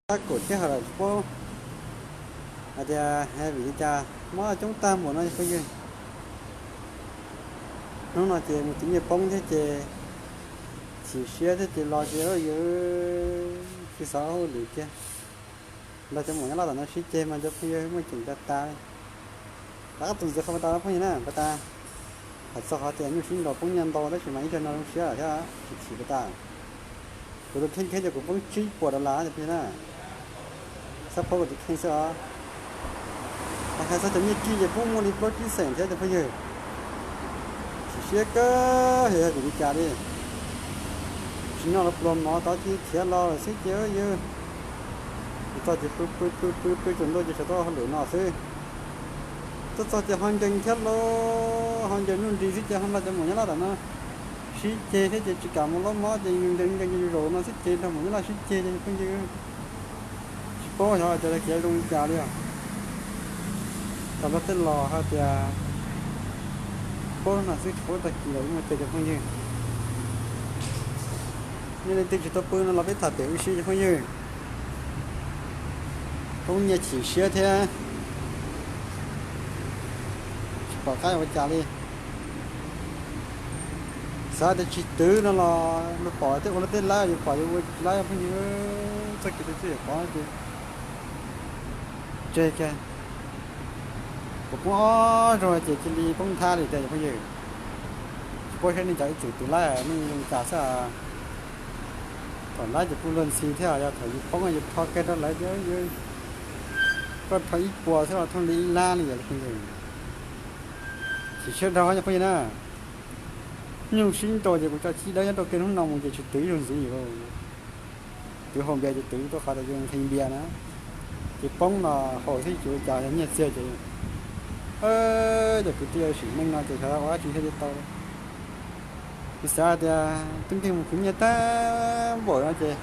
Tab kaum thiab hawm lawm tsis paub hais tias vim li cas mob coob tag npaum no phooj ywg. Hnub no ces mus tiv nyiaj poob thiab ces chim siab thiab ces los ces yus tsis xav hauj lwm kiag. Nrog cov muam nyob laj tom no sib ceg mas cov phooj ywg muaj ceem tas tas li. Rov qab tus ntxiv qhov pas tas phooj ywg na, pas tas hais txog qhov tias nyuj sib nraus poob nyiaj ntau tab sis mas ib zaug no zoo siab lawm thiab tsis chim pas tas. Kuv tus kheej kheeb ces kuv poob tsib puas dollar cov phooj ywg na. Xab phob kuv tus kheej xwb os. Hais txog cov nyiaj kij ces poob muaj li plaub tsib xeem thiab cov phooj ywg. Chim siab kawg, yog yog vim li cas li. Tsis noj los pluag mov tod cia li khiav los lawm xwb ces yus txog ces pw pw pw pw pw tsaus ntuj ces sawv tau hauj lwm no xwb. Tuaj txog ces ho nkees thiab lauj, ho nkees nuj nris xwb ces ho nrog cov muam nyob laj tom no sib ceg thiab ces tsis kam mus laub mob ces nkees nkees ces zaum no xwb ces nrog muam nyob laj sib ceg ces phooj ywg tsis paub xyov cov khiav zoo li cas li os. Thaum nrog tej los hais tias paub no xwb tsis paub tag kis los ib muaj ceg cov phooj ywg. Nej leej twg tsis tau pw no los peb tham pem ua si cov phooj ywg. Poob nyiaj chim siab thiab tsis pom qab ua cas li. Xav tias tsis twv no los luag pom tej ua luag tej laib, yus pom yus ua tsis laib phooj ywg. Txoj kev twv tsis yog pov ces tseg kiag. Kuv poob ob zaug ces cia li poob nthab li tiag cov phooj ywg. Tsis paub saib nej cov ib txwm twv laib nej zoo li cas xwb. Thaum laib ces kuj luag ntxhi thiab, yog thaum yus poob yus rho kiag rau lawv ces koj rho ib puas xwb los thooj li ib lab li os cov phooj ywg. Chim siab dhau cov phooj ywg na. Nyuj sib nraus ces kuv tso tsib dawb nyob rau kiag hnub no mus ces tsis twv ib zaug ntxiv lawm. Twv haus npias ces twv tuaj qhov tias yus nqhis npias na, ces poob los haus thiab tsis ua cas yog nyiaj txiag ces. Cov kwv tij sim neej no ces xyov ua dab tsi thiaj li tau. Kuv xav tias twb nkeeg mus khwv nyiaj tag npaum no ces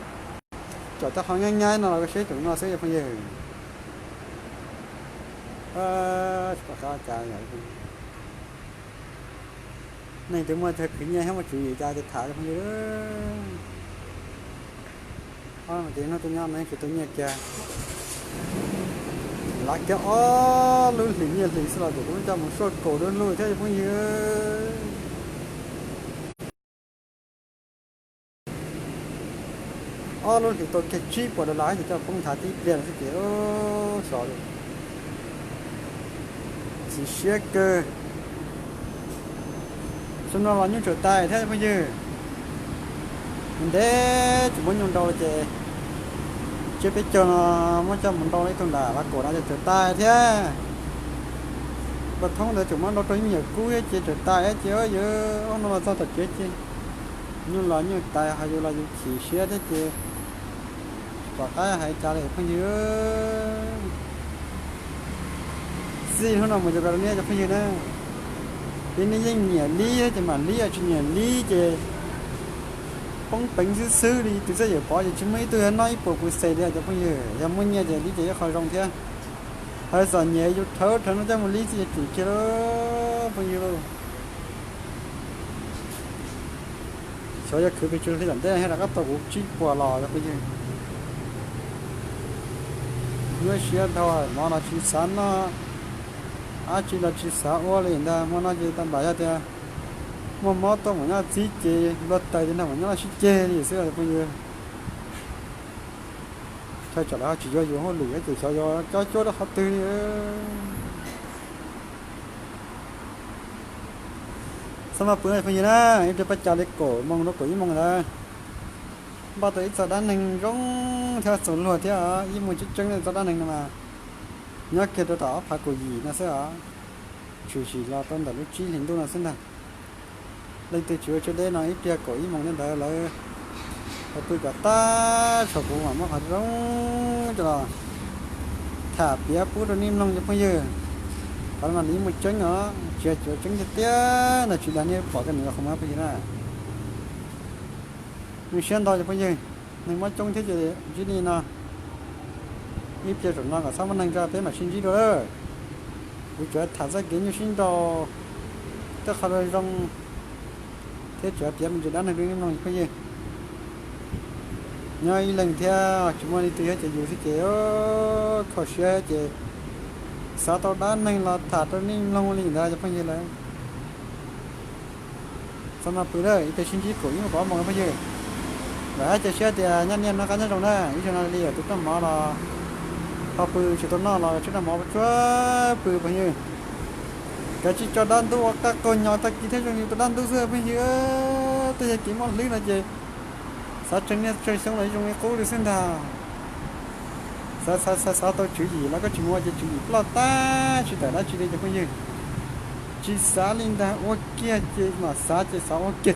tsom tej qhov nyab nyab no los seb tseem no xwb cov phooj ywg. Tsis pom qab cas. Neeg twb muaj chaw khwv nyiaj thiab muaj tswv yim cas ces tham cov phooj ywg. Ob hnub tuaj nyob no yeej tsis tau nyiaj kiag. Lav kiag ob lub hlis nyiaj hlis xwb los ces kuv coj mus suaj kaum lub lub thiab cov phooj ywg. Ob lub hlis tau kiag tsib puas dollar ces coj poob nthav tib pliag xwb ces xyov li. Chim siab kawg. Xyoo no los nyuj txawm tais thiab phooj ywg. Ntev tsis muab nyuj nrau ces tsiab peb caug no muab coj mus nrau ib tug nram Vaj Kaum no ces txawm tais thiab. Pas thoob ntawd tseem muab nrau rau ib me nyuam kub thiab ces txawm tais ces yog ob hnub no los txog tom tsev ces nyuj los nyuj tais ho yus los yus chim siab thiab ces tsis pom qab hais cas li phooj ywg. Txij hnub no mus ces pas rau nej cov phooj ywg na, ces nej yeej nyiam li ces mam li, tsis nyiam li ces poob peev xwb xwb li. Tus txawj yawm pov ces tsis muaj ib tug yuav noj ib puas pus xes li cov phooj ywg. Yog muaj nyiaj ces li ces ib qho zoo thiab. Hais txom nyem yus rhawv rhawv no coj mus li txij yuav tsum kiag lauj phooj ywg lauj. Xyov yog khwv pes tsawg hli tom ntej thiaj rov qab tau kuv tsib puas los cov phooj ywg. Nyuaj siab dhau, mov los tsis xav noj, dab tsi los tsis xav ua li ntag. Hmo no ces tau npam yog tias muaj mob tuaj mam nyob txib ces luag taws ces nrog mam nyob sib ceg li xwb cov phooj ywg. Thawj tsam lawv ho tsis yuav yus hauj lwm ces xyov yuav cob cuab rau qhov twg li. Xab maj pw phooj ywg na, ib pliag pab cas li kaum moos rau kaum ib moos ntawd. Npaj tau ib txoj dab neeg zoo thiab txaus luag thiab, ib muaj tseeb tseeb txoj dab neeg no mas nyob kiag rau tom ob phav kaum yim no xwb os. Tshwm sim los rau ntawm lub tsib hlis ntuj no xwb ntag. Leej twg tsis ua tsaug deb no ib pliag kaum ib moos ntawd lawv pw kom tag tsham kuv mam muab qhov zoo coj los tham piav pub rau nej mloog cov phooj ywg. Qhov no mas nws yeej muaj tseeb os, tsis yog tsis muaj tseeb tiag tiag no tsis dag nej pom koj niam qhov muag phooj ywg na. Nyuaj siab ntau cov phooj ywg, neeg mob coob thiab ces ntsib li no. Ib pliag zaum no kom txhob muaj neeg tso peb mam sib ntsib dua lawm. Kuv tsuas tham txoj kev nyuaj sib nraus, tej qhov zoo zoo, thiab tsuas piav me ntsis dab neeg rau nej mloog cov phooj ywg. Nyob ib leeg thiab tsis muaj leej twg thiab ces yus xwb ces kho siab ces xav tau dab neeg los tham rau nej mloog li ntawd cov phooj ywg lawm. Txhob noj pw lawm, ib pliag sib ntsib kuv ib muaj pom muaj phooj ywg. Vam thiab cia siab tias nyob niaj hnub qab nyob zoo na, ib zaug no li tus noj mov los ho pw, tsis tau noj los tsis noj mov tsuag pw phooj ywg. Kav tsij tso dab ntub ua qab qaug nyo tag kis thiab zoo li tus dab ntub xwb phooj ywg. Tej yog kev muaj hlwb no ces xav tsawg niaj tsawg xyoo los zoo li qub li xwb ntag. Xav xav xav xav tau tswv yim los koj tsis mus ua ces tswv yim ploj tag tsis tawm dab tsi li cov phooj ywg. Tsis xav li ntag, ua kiag ces mam xav ces xav ua kiag